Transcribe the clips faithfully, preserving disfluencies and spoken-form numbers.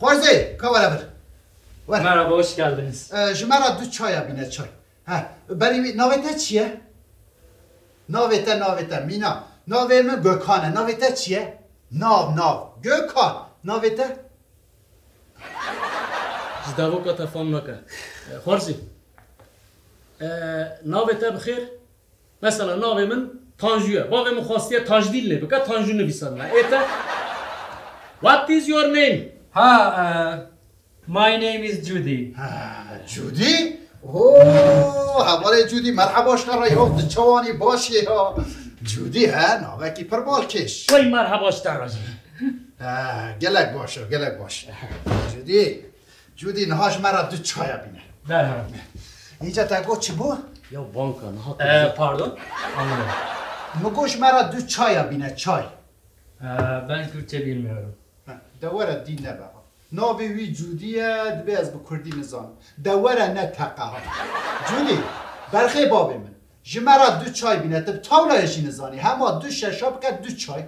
Xwarzê, ka were vir. Were. Merhaba, hoş geldiniz. E, ji me re du çaya bîne çay. He, berî wî navê te çi ye? Navê te, navê te, mîna. Navê min Gökhan e. Navê te çi ye? Nav, nav. Gökhan. Navê te? Ji davoka te fam nake. Xwarzî. E, navê te bi xêr? Mesela navê min Tanju ye. Bavê min xwestiye Tajdîl lê bike, Tanju nivîsandine. Ê te? What is your name? Ha, e, my name is Judy. Ha, Cudî? Oo, hevalê Cudî, merheba ji te re ya, tu çawanî baş î ya. Cudî he, navekî pir balkêş. Wey merheba ji te re jî. Ha, gelek baş e, gelek baş. Cudî, Cudî niha ji me re du çaya bîne. Derhal. Înca te got çi bû? Ya banka niha E, pardon? Anladım. Min got ji me re du çaya bîne, çay. E, ben Kürtçe bilmiyorum. Ha, de were dî nebe. Navê wî Cudî ye, dibê ez bi kurdî nizanim. De were ne teqe ha. Cudî, berxê bavê min. Ji me re du çay bîne, tu bi tawlayê jî nizanî. Hema du şeşa bike du çay.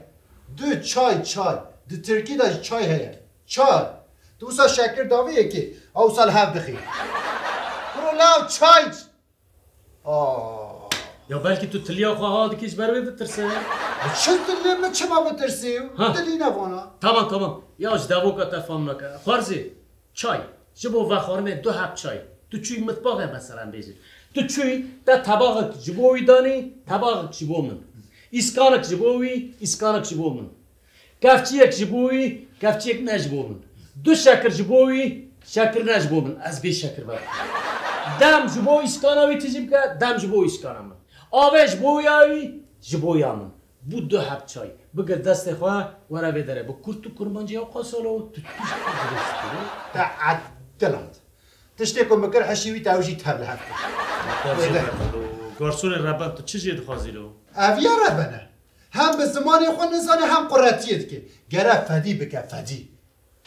Du çay, çay. Di tirkî de jî çay heye. Çay. Tu wisa şekir davî yekê, ew wisa li hev dixî. Kuro law çay. Aa. Ya belkî tu tiliya xwe ha dikî ji ber wê ditirse. Çi dilê min çima bitirsî? Ha. Dilî ne vana. Tamam tamam. Ya ji devoka te fam nake. Xwarzê, çay. Ji bo vexwarinê du heb çay. Tu çûyî mitbaxê mesela em bêjin. Tu çûyî te tebaxek ji bo wî danî, tebaxek ji bo min. Îskanek ji bo wî, îskanek ji bo min. Kevçiyek ji bo wî, kevçiyek ne ji bo min. Du şekir ji bo wî, şekir ne ji bo min. Ez bê şekir bim. Dem ji bo îskana wî tijî bike, dem ji bo îskana min. Avê ji bo ya wî, ji bo ya min. Bû du heb çay. Bigir destê xwe, were vê derê. Bi kurd û kurmancî ew qasalo, tu tişt dirêj dikir. Te ediland. Tiştê ku min kir hişî wî te ew jî tev li hev kir. Garsonê reben tu çi jê dixwazî lo? Ev ya reben e. Hem bi zimanê xwe nizane hem quretiyê dike. Gere fedî bike fedî.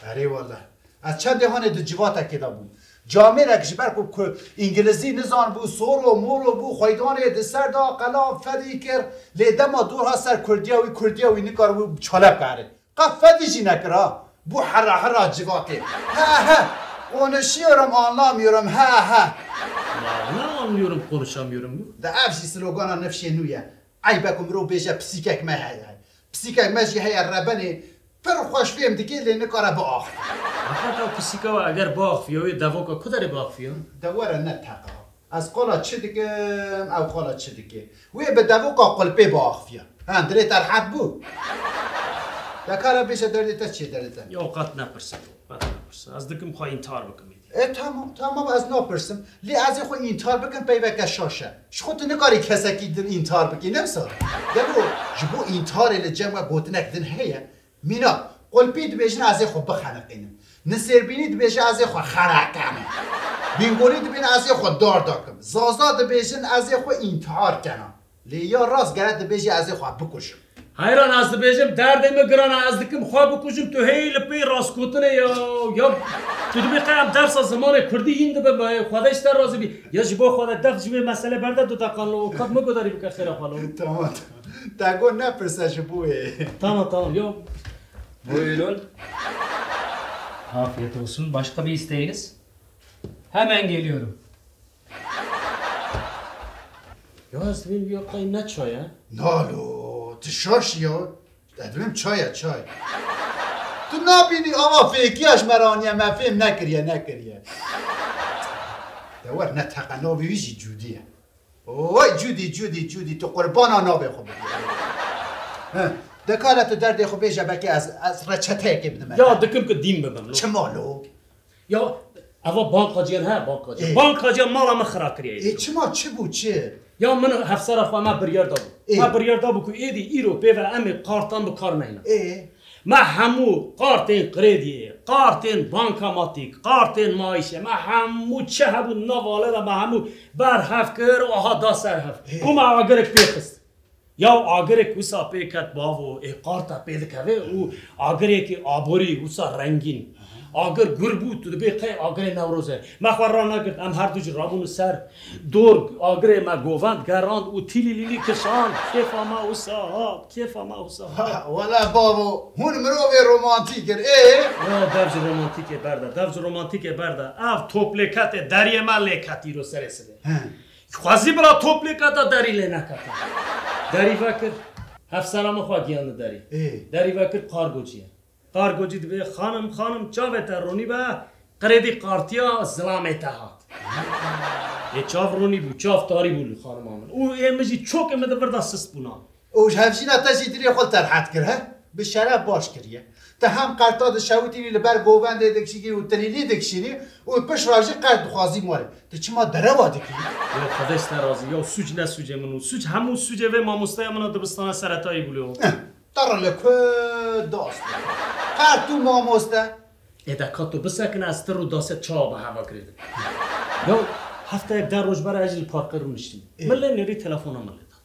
Erê wele. Ez çendê hanê di civatekê de bûm. Camêrek ji ber ku ku îngilizî nizanbû, soro moro bû, xweydanê di ser de qela fedî kir. Lê dema dor hat ser kurdiya wî, kurdiya wî nikar wî çalep kare. Qe fedî jî nekir ha. Bû hera hera civakê. He he. Konuşuyorum, anlamıyorum. He he. Ne anlıyorum, konuşamıyorum. De ev jî slogana nifşê nû ye. Eyb e ku mirov bêje pisîkek me heye. Pisîkek me jî heye rebenê pir xweş fêm dike lê nikare biaxive. Axir ew pisîka we eger biaxifiya wê devoka ku derê biaxifiya? De were ne teqa. Ez qala çi dikim, ew qala çi dike. Wê bi devoka qulpê biaxifiya. Ha, dilê te rehet bû. De kare bêje derdê te çi ye derdê te? Ya qet nepirse, qet nepirse. Ez dikim xwe întihar bikim êdî. E, tamam, tamam, ez napirsim. Lê ez ê xwe întihar bikim peyveke şaş e. Ji xwe tu nikarî kesekî din întihar bikî, ne wisa? Gelo ji bo întiharê li cem we gotinek din heye? Mînak, qulpî dibêjin ez ê xwe bixeniqînim. Nisêrbînî dibêje ez ê xwe xerekenim. Bîngolî dibêne ez ê xwe dar dakim. Zaza dibêjin ez ê xwe întihar kena. Lê ya rast gere dibêje ez ê xwe bikujim. Heyran ez dibêjim derdê min giran e ez dikim xwe bikujim tu hê li pê rastgotinê ya. Ya tu dibê qey em dersa zimanê kurdî hîn dibin be Xwedê ji te razî bî. Ya ji bo Xwedê def ji vê meselê berde du deqan lo kat min gudarî bike xêra xwe lo. Tamam tamam. Te got nepirse ji bo wê. Tamam tamam ya. Buyurun. Afiyet olsun. Başka bir isteğiniz? Hemen geliyorum. Ya ez dibêm ya qey ne çay e? Nalo, tu şaş ya. Ez dibêm çay e, çay. Tu nabînî ava fêkiya ji me re aniye, me fêm nekiriye, nekiriye. De wer ne teqe navê wî jî Cûdî ye. Oy Cûdî, Cûdî, Cûdî, tu qurbana navê xwe bibî. He, de kare tu derdê xwe bêje belkî ez, ez reçeteyekê bidim. Ya dikim ku dîn bibim. Çima lo? Ya eva bankaciyan he bankaciyan. Ê. Bankaciyan mala min xira kiriye. Ê çima çi bû çi? Ya min hefsera xwe me biryar dabû. Ê. Me biryar dabû ku êdî îro pê ve em ê kartan bi kar neynin. Ê. Me hemû kartên krediyê, kartên bankamatîk, kartên mayîşê, me hemû çi hebû nav alê de me hemû ber hev kir û aha da ser hev. Ê. Û me agirek pê xist. Ya agirek wisa pê ket bavo, ê qarta pê dikeve û agirekî aborî wisa rengîn. Agir gur bû, tu dibê qey agirê Newroz e. Me xwe ranegirt, em her du jî rabûn li ser dor, agirê me govend, gerand û tîlîlîlî kişand. Kêfa me wisa hat, kêfa me wisa hat. Wele bavo, hûn mirovê romantîk in, ê? Ya dev ji romantîkê berde, dev ji romantîkê berde. Ev toplêketê deriyê me lê ket îro serê sibê. He. Xwezî bila toplêketa derî lê nekete. Derî vekir, hevsera min xwe giyan li derî. Ê. Derî vekir kargocî ye. Kargocî dibê, "Xanim, xanim, çavê te ronî be, qirêdî qartiya zilamê te hat." Ê çav ronî bû, çav tarî bû li xanima min. Û ê min jî çokê min di vir de sist bûna. Û ji hevjîna te jî dilê xwe li te rehet kir, he? Bi şeref baş kiriye. Te hem qerta dişewitînî li ber govendê dikişînî û tilîlî dikişînî û pişt re jî qert dixwazî malê. Tu çima derewa dikî? Ya Xwedê ji te razî, ya sûc ne sûcê min û sûc hemû sûcê vê mamosteya min a dibistana seretayî bû lê. Eh, Terre li ku das. Qert û mamoste. Ê de ka tu bisekine ez tir û dasê çawa bi heva girê dikim. Ya hefteyek deh roj bera ez jî li parkê rûniştîm. Ê. Min lê nêrî telefona min lê da.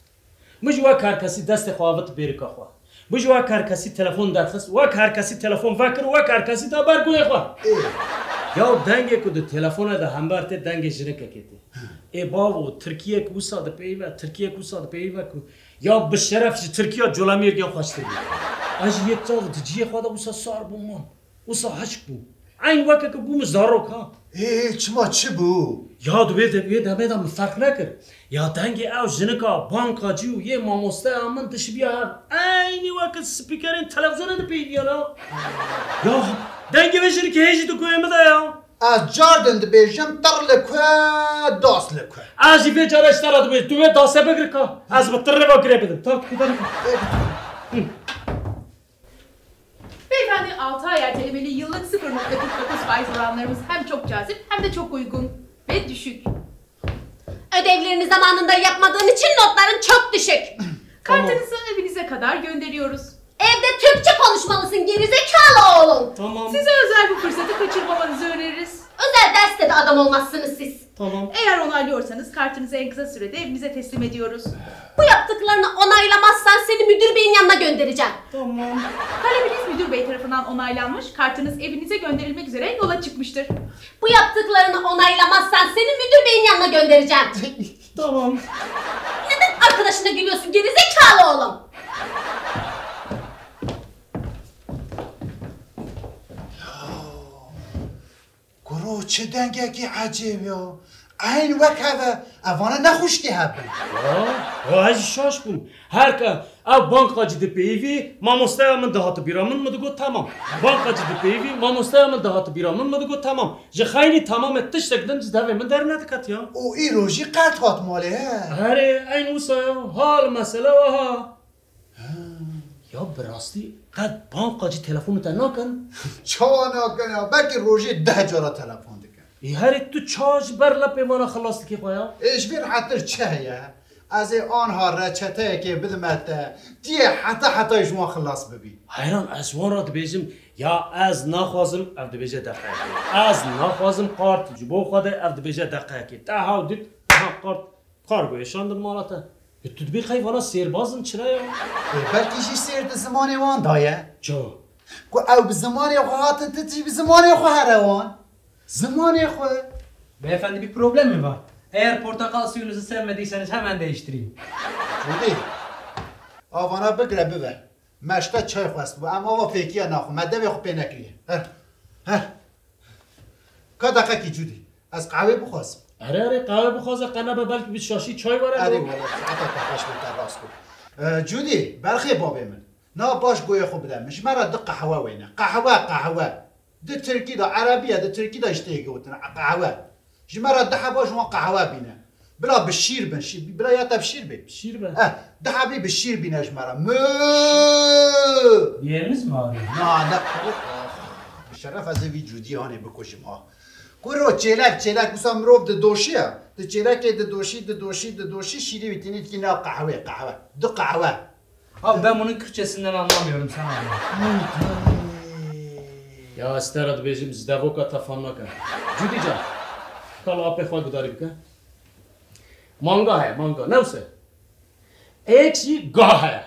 Min jî wek her kesî destê xwe avit bêrika xwe. Min jî wek her kesî telefon derxist, wek her kesî telefon vekir û wek her kesî da ber guhê xwe. Ê. Ya dengê ku di telefona de hember tê dengê jinikekê tê. Ê bavo, tirkiyek wisa dipeyve, tirkiyek wisa dipeyve ku ya bi şeref ji tirkiya colemêrgiyan xweştir bû. Ez jî yek çav di cihê xwe de wisa sar bûm man. Wisa hişk bû. Eyn weke ku bûme zarok ha. Ê, çima çi bû? Ya di wê de, wê demê de min ferq nekir. Ya dengê ew jinika bankacî û yê mamosteya min dişibiya hev. Eynî weke spîkerên televîzyonê dipeyiviyana. Ya dengê vê jinikê hê jî di guhê min de ya. Ez cardin dibêjim, tir li ku, das li ku. Ez jî vê cara ji te re dibêjim, tu wê dase bigir ka. Ez bi tirê ve girê bidim. Ta tu kudan. Beyefendi, altı ay ertelemeli yıllık sıfır nokta kırk dokuz faiz oranlarımız hem çok cazip hem de çok uygun ve düşük. Ödevlerini zamanında yapmadığın için notların çok düşük. Tamam. Kartınızı evinize kadar gönderiyoruz. Evde Türkçe konuşmalısın gerizekalı oğlum. Tamam. Size özel bu fırsatı kaçırmamanızı öneririz. Özel derste de adam olmazsınız siz. Tamam. Eğer onaylıyorsanız kartınızı en kısa sürede evinize teslim ediyoruz. Bu yaptıklarını onaylamazsan seni müdür beyin yanına göndereceğim. Tamam. Talebiniz müdür bey tarafından onaylanmış, kartınız evinize gönderilmek üzere yola çıkmıştır. Bu yaptıklarını onaylamazsan seni müdür beyin yanına göndereceğim. Tamam. Neden arkadaşına gülüyorsun gerizekalı oğlum? Kuro çi dengekî ecêb ya. Eyn wek hev e. Evana ne xwişkî hev bin. Ya, ya ez jî şaş bûm. Her ke ev bankacî dipeyivî, mamosteya min dihati bîra min, min digot, "Temam." Bankacî dipeyivî, mamosteya min dihati bîra min, min digot, "Temam." Ji xeynî temamê tiştek din ji devê min dernediketiya. Û îro jî qert hat malê, he? Herê, eyn wisa ya. Hal mesele wiha. Ha, ya bi rastî qet bankacî telefonê te nakin? Çawa nakin ya? Belkî rojê deh cara telefon dikin. Ê herê tu ça ji ber lepê vana xilas dikî xwe ya? Ê ji vê rehetir çi heye? Ez ê anha reçeteyekê bidime te, tu yê heta hetayê ji wan xilas bibî. Heyran ez wan re dibêjim, ya ez naxwazim, ev dibêje deqeyekê. Ez naxwazim kart ji bo xwe de, ev dibêje deqeyekê. Te hew dit, ha kart. Kargoyê şandin mala te. E, tu dibî qey vana sêrbaz in çira ya? E, belkî jî sêr di zimanê wan da ye. Çawa? Ku ew bi zimanê xwe hatin, tu jî bi zimanê xwe here wan. Zimanê xwe. Beyefendi, bir problem mi var? Eğer portakal suyunuzu sevmediyseniz hemen değiştireyim. Cûdî, avana bigire bibe. Me ji te çay xwestibû, em ava fêkiya naxwe, me devê xwe pê nekiriye. Her, her. Ka deqekî Cûdî, ez qehwê bixwazim. Erê, erê, qehwe bixwaze, qe nebe belkî bi şaşî çay were. Erê wele, saeta te xweş be, te rast got. E, Cûdî, berxê bavê min. Na baş goyê xwe bide min. Ji me re di qehwe wêne. Qehwe, qehwe. Di tirkî de, erebî ye, di tirkî de ji tê gotin. Qehwe. Ji me re di heba ji wan qehwe bîne. Bila bi şîr bin. Şî-, bila ya te bi şîr bê. Şîr be. Eh, di hebî bi şîr bîne ji me re. Mü! Yemiz mi abi? Na, ne quruk. Ah, bi şeref ez ê vî Cûdî hanê bikujim ha. Kuro çêlek, çêlek, wisa mirov didoşiye. Di çêlekê didoşî, didoşî, didoşî, şîrê wî tînî dikî nav qehwê, qehwe. Du qehwe. Abi ben bunun Kürtçesinden anlamıyorum, sen anla. Ya ez te re dibêjim, ji devoka te fam nakin. Cûdî can, kal apê xwe gudarî bike. Manga heye, manga. Ne wise? Êk jî ga heye.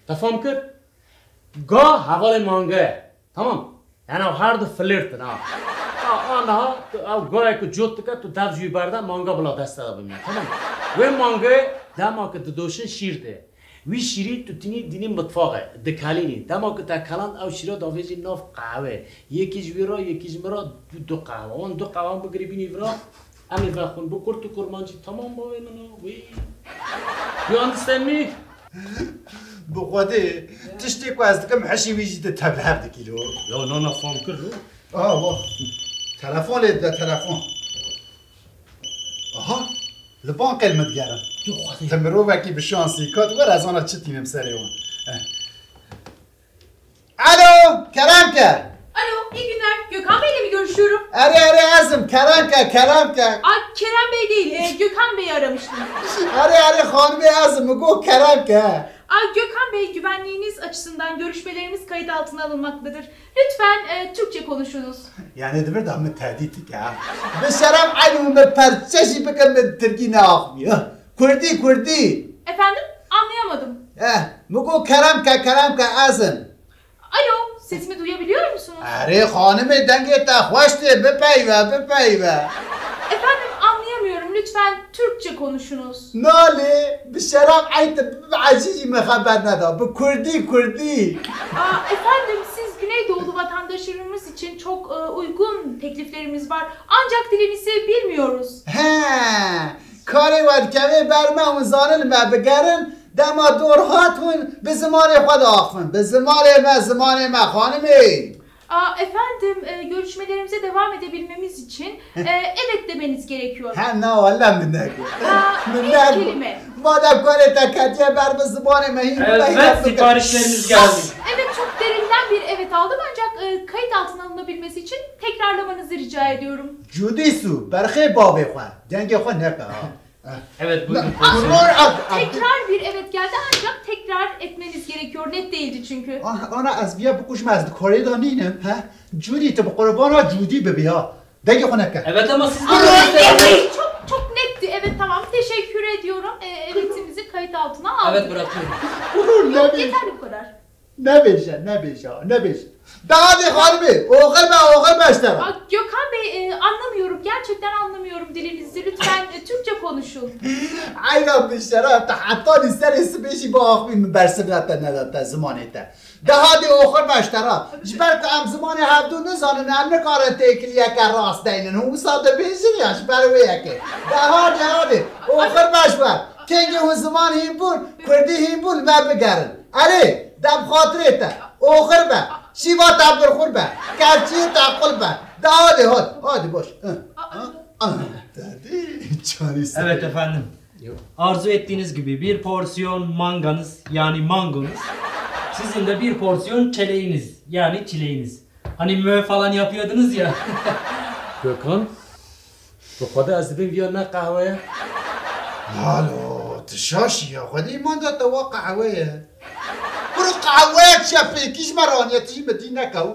Te fam kir? Ga hevalê manga ye. Tamam. Hena her du flirt in ha. Ha, aniha tu ew gayê ku cot dike, tu dev ji wî berde, manga bila deste de bimîne. Tamam. Wê mangê dema ku didoşin şîr dê. Wî şîrî tu tînî dînî mitfaxê, dikelînî. Dema ku te keland ew şîra davêjî nav qehwê. Yekî ji wî re, yekî ji min re, du, du qehwe. Wan du qehwan bigirî bînî vira, em ê vexwin. Bi kurt û kurmancî tamam bavê min o. Wî. You understand me? Bi Xwedê, tiştê ku ez dikim hişê wî jî di tevlihev dikî lo. Ya nana fam kir lo. Ah, wa. Telefon lê dide, telefon. Aha, li banqê li min digerin. Tu Xwedê. Ti mirovekî bi şansî kat, were ez ana çi tînim serê wan. Eh. Alo, kerem ke. Alo, iyi günler. Gökhan Bey'le mi görüşüyorum? Erê, erê, ez im, kerem ke, kerem ke. Aa, Kerem Bey değil, e, Gökhan Bey'i aramıştım. Erê, erê, xanimê, ez im, min got kerem ke. Aa, Gökhan Bey, güvenliğiniz açısından görüşmelerimiz kayıt altına alınmaktadır. Lütfen, e, Türkçe konuşunuz. Yani di vir de min tehdît dike ha. Bi şeref eynî min perçe jî bikin, min tirkî neaxivî. Kurdî, kurdî. Efendim? Anlayamadım. Eh, min got kerem ke, kerem ke, ez im. Alo, sesimi duyabiliyor musunuz? Erê xanimê, dengê te xweş tê, bipeyve, bipeyve. Efendim, anlayamıyorum. Lütfen Türkçe konuşunuz. Nalê, bi şeref eynî tu bibe ecî jî min xeber neda. Bi kurdî, kurdî. Aa, efendim, siz Güneydoğulu vatandaşlarımız için çok, e, uygun tekliflerimiz var. Ancak dilinizi bilmiyoruz. He, karê we dikeve ber me, hûn zanin li me bigerin, dema dor hat hûn bi zimanê xwe diaxivin. Bi zimanê me, zimanê me, xanimê. Aa, efendim, e, görüşmelerimize devam edebilmemiz için, e, evet demeniz gerekiyor. He, na, wele min negot. Aa, Min bir negot. kelime. Madem karê te ketiye ber, bi zimanê me hîn Evet, siparişleriniz geldi. Evet, çok derinden bir evet aldım ancak, e, kayıt altına alınabilmesi için tekrarlamanızı rica ediyorum. Cûdî sû, berxê bavê xwe, dengê xwe neke ha. Evet, buyurun. Kuror at, at. Tekrar bir evet geldi ancak tekrar etmeniz gerekiyor. Net değildi çünkü. Ah, ana ez viya bikujim, ez di karê de nînim, he? Cûdî, tu bi qurbana Cûdî bibî ha. Dengê xwe neke. Evet ama siz Çok, çok netti. Evet, tamam. Teşekkür ediyorum. E, evetimizi kayıt altına aldık. Evet, bırakıyorum. Kuror Yok, nebêje. Yeterli bu kadar. Nebêje, nebêje, nebêje. De hadê xanimê, oxir be, oxir be ji te re. Aa, Gökhan Bey, e, anlamıyorum. Gerçekten anlamıyorum dilinizi. Lütfen, e, Türkçe konuşun. Eyda bi şeref, te heta li serê sibê jî biaxivî, min bersiv te neda te zimanê te. De hadê oxir be ji te re. Ji ber ku em zimanê hevdû nizanin, em nikarin têkiliyeke rast deynin. Hûn wisa dibêjin ya ji ber wê yekê. De hadê, hadê. Oxir be ji we. Kengê hûn ziman hîn bûn, kurdî hîn bûn, li me bigerin. Erê, de bi xatirê te. Oxir be. Şîva te birxur be. Kevçiyê te qul be. De hadê, hadi, hadi boş. Hı. Hı. Hı. Derdî, çarî Evet efendim. Arzu ettiğiniz gibi bir porsiyon manganız, yani mangonuz, sizin de bir porsiyon çeleğiniz, yani çileğiniz. Hani mö falan yapıyordunuz ya. Gökhan, bi Xwedê ez dibêm viya ne qehwe ye? Lalo, tu şaş î ya, Xwedê îman da te wa qehwe ye. Kuro qehwe ye, çi ye, pêkî ji me re aniye, tu jî min dî nekew.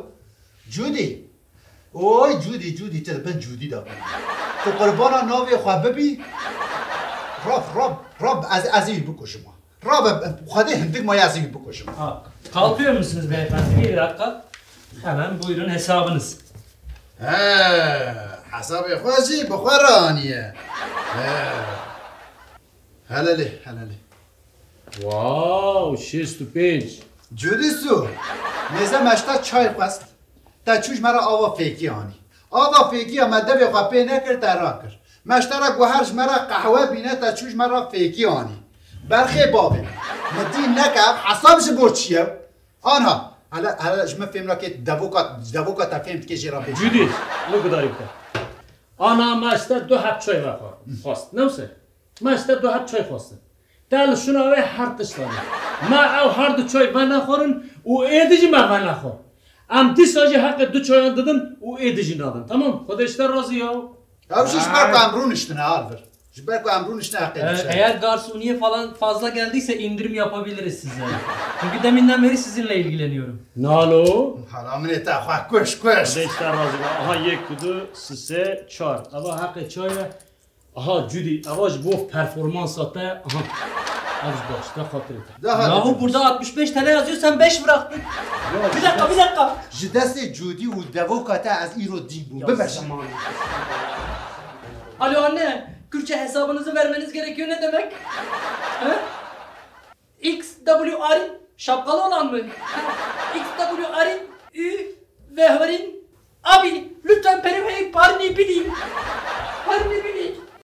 Cûdî. Oy, Cûdî, Cûdî, tu li bin Cûdî de bû. Tu qurbana navê xwe bibî. Rab, Rab, Rab, ez, ez ê wî bikujim. Rabe, Xwedê hindik maye ez ê wî bikujim. Ha, kalkıyor musunuz beyefendi? Bir dakika. Hemen buyurun hesabınız. He, hesabê xwe jî bi xwe re aniye. He. Helelê, helelê. Wow, şêst û pênc. Cûdî sû, mêze me ji te çay xwest. Te çû ji me re ava fêkî anî. Ava fêkî ya me devê xwe pê nekir, te rakir. Me ji te re guher ji me re qehwe bîne, te çû ji me re fêkî anî. Berxê bavê, min dî neke, ev hesab ji bo çi ye? Anha, hele, hele ji min fêm nake, devoka, devoka te fêm dike jê re bêje. Cûdî, wê gudarî bike. Ana me ji te du heb çay vexwe, xwest. Ne wise? Me ji te du heb çay xwestin. Te li şûna wê her tişt anî. Me ew her du çay venexwarin û êdî jî me venexwar. Em dîsa jî heqê du çayan didin û êdî jî nadin. Tamam? Xwedê ji te razî ya. Ew jî ji ber ku em rûniştine, Alvir. Ji ber ku em rûniştine heqê Ee, du çay. Eğer garsoniye falan fazla geldiyse indirim yapabiliriz size. Çünkü deminden beri sizinle ilgileniyorum. Nalo. Hala min ê te xwe kuş, kuş. Xwedê ji te razî be. Aha, yek, du, sê, çar. Eva heqê çay e. Aha, Cudî, eva ji bo performansa te, aha. Az baş, da xatirê te. Daha Yahu burada altmış beş tane yazıyor, sen beş bıraktın. Bir dakika, bir dakika. Ji destê Cûdî û devoka te ez îro dîn bûm. Bibeş. Alo anne, Kürtçe hesabınızı vermeniz gerekiyor ne demek? He? X W R şapkalı olan mı? X W R ü ve Hrin. Abi, lütfen Periferi Parni bileyim.